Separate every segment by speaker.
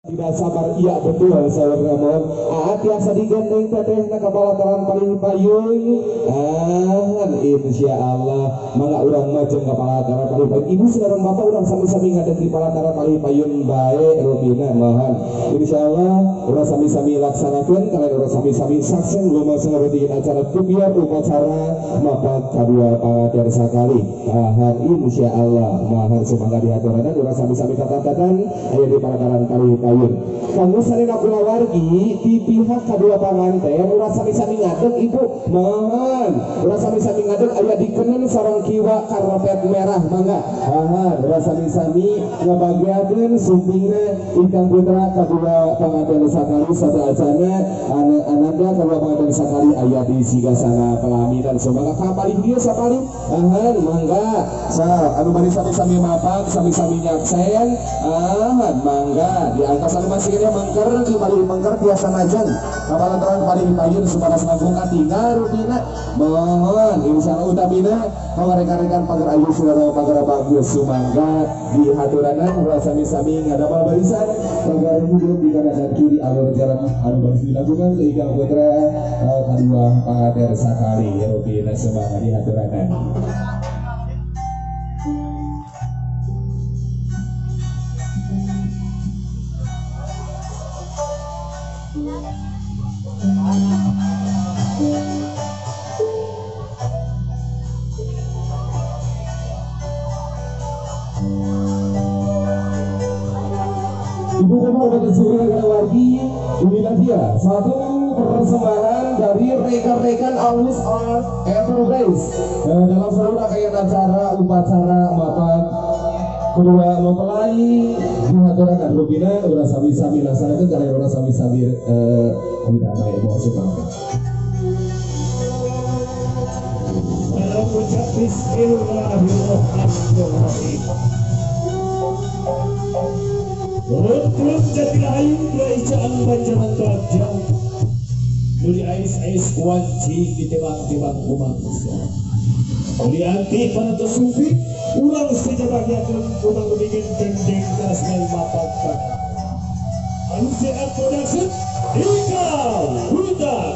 Speaker 1: Tidak sabar, iya betul saya mohon. Tiasa digandeng teteh na kapalataran paling payung. Insya Allah mangga urang majeng kapalataran paling payung. Ibu sareng bapak urang sami-sami ngadeg di palataran paling payung bae rupina mohon. Insya Allah urang sami-sami laksanakeun kalian urang sami-sami saksen lumangsung di acara kebiar upacara mapat kadua pangaten sakali. Insya Allah mohon sumangga dihaturanan urang sami-sami tatatan aya di palataran paling payung. Kanggo sarena kulawargi di pihak kadua panganten urang sami-sami ngadeg ibu mohon urang sami-sami ngadeg aya dikenen sareng kiwa karpet merah mangga urang sami-sami ngabagiakeun sumpingna ingkang putra kadua panganten sakali sateuacana ananda kadua panganten sakali aya di sigasana pelaminan sumangga kapalih dieu sapalih mangga sa anu bari sami-sami mapak sami-sami nyaksen mangga di angkas anu masih kene mangker di palih mangker biasa najeng kapalataran palih payun supados langkung katinggal rupina mohon insyaallah utamina rekan-rekan pagar ayu saudara pagar bagus sumangga di haturanan urang sami-sami ngadamel barisan pagar hidup di kanan dan kiri alur jalan anu baris dilakukan ke ingkang putra kadua pangater sakali rupina sumangga di haturanan. Ibu bapak wargi, inilah dia satu persembahan dari rekan-rekan Alus Art Enterprise dalam seluruh rangkaian acara upacara mapan kedua mempelai dihaturakan rupina urang sami-sami laksanakeun kalian urang sami-sami damai mohon sumangga.
Speaker 2: Bismillahirrahmanirrahim. Run-run Jatirahayu Kerajaan Banjaran Raja Muli ais-ais kuanci di tebang-tebang kumangsa Muli anti panata sufi urang sejabagiakeun urang bikin dendeng kasmel mapakan Alusian Production Ika Hutan.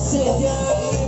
Speaker 3: Sejak ini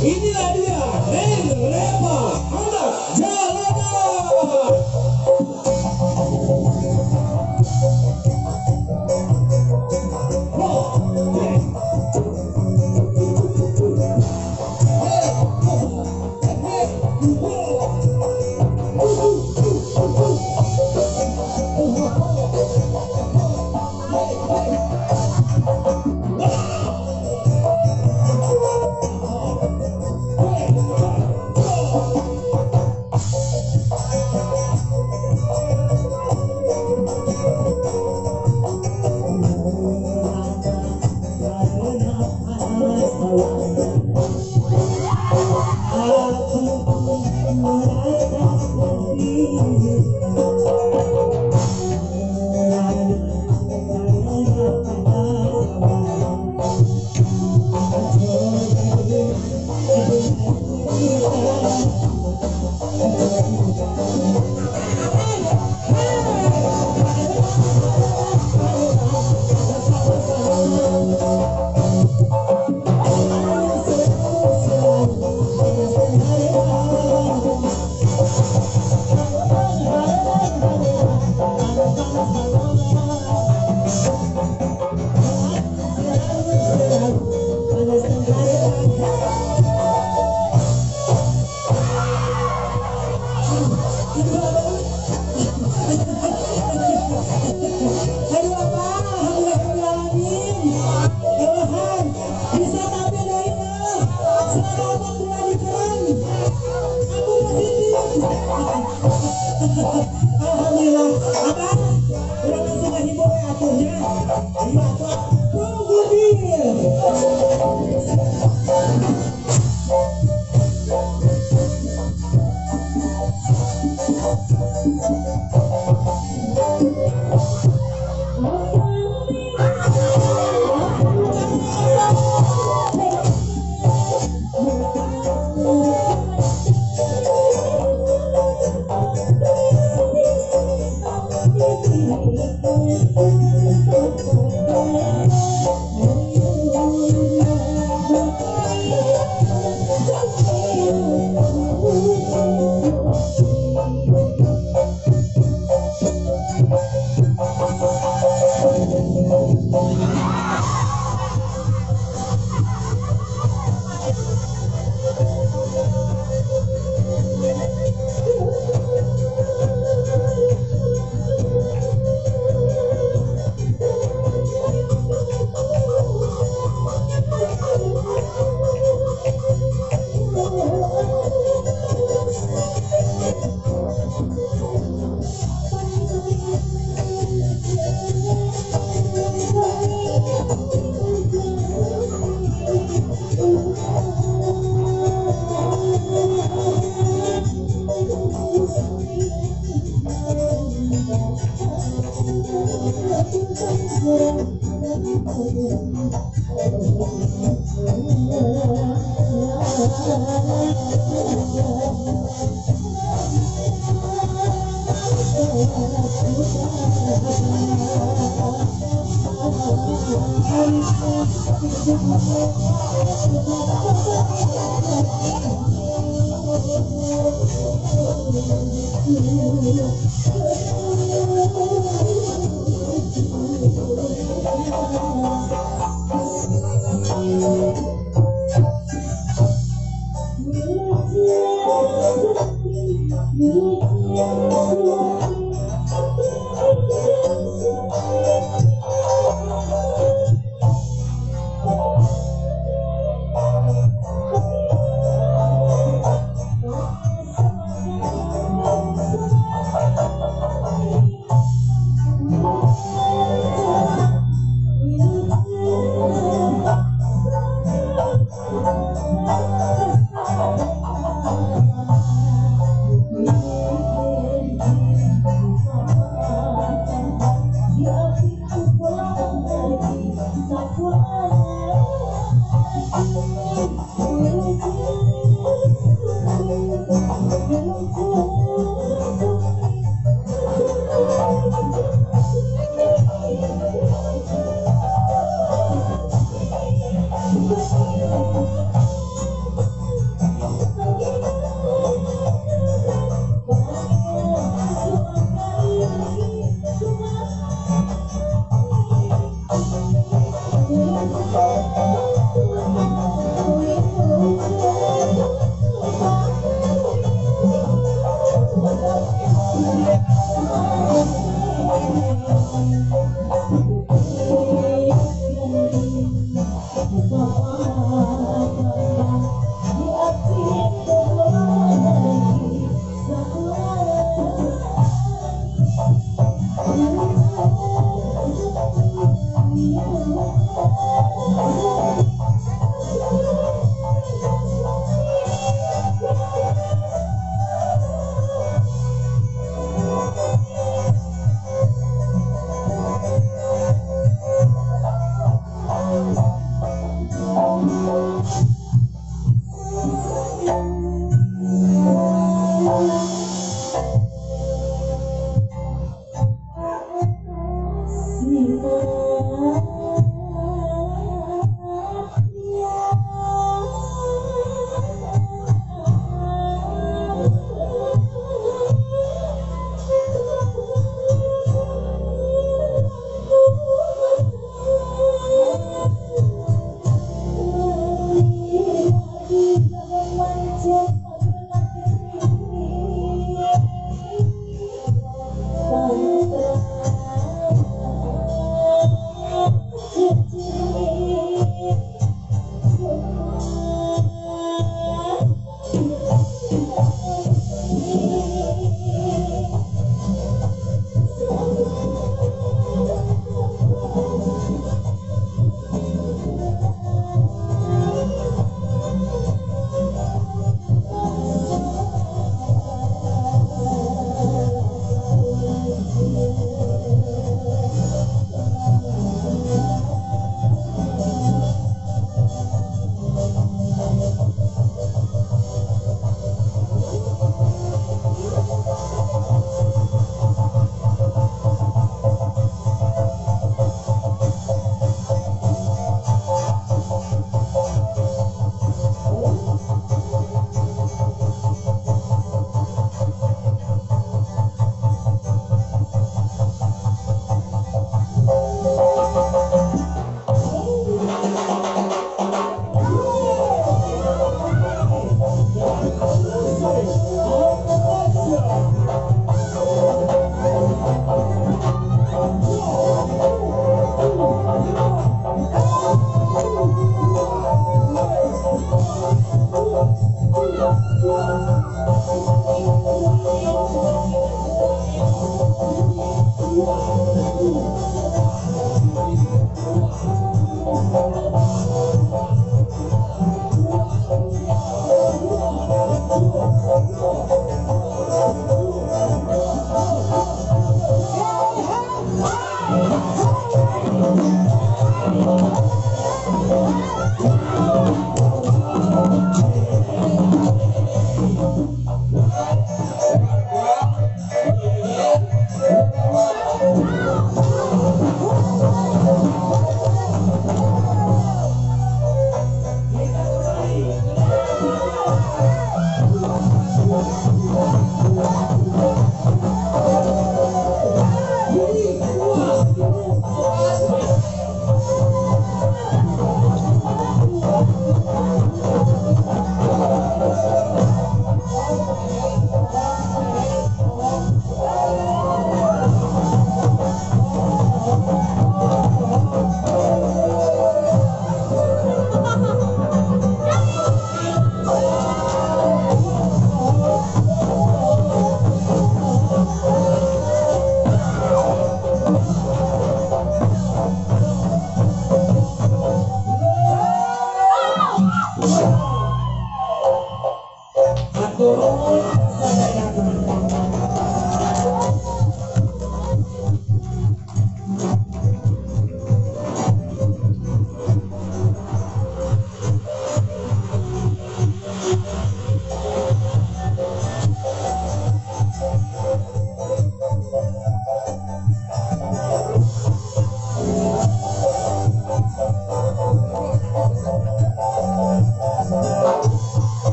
Speaker 2: Inilah dia Neng Reva anak jalanan. Oh,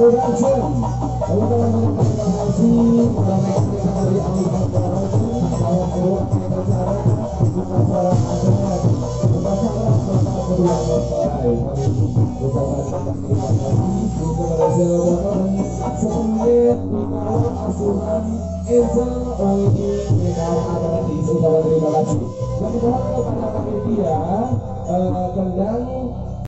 Speaker 1: Terima kasih. Dan dimohon kepada panitia kendang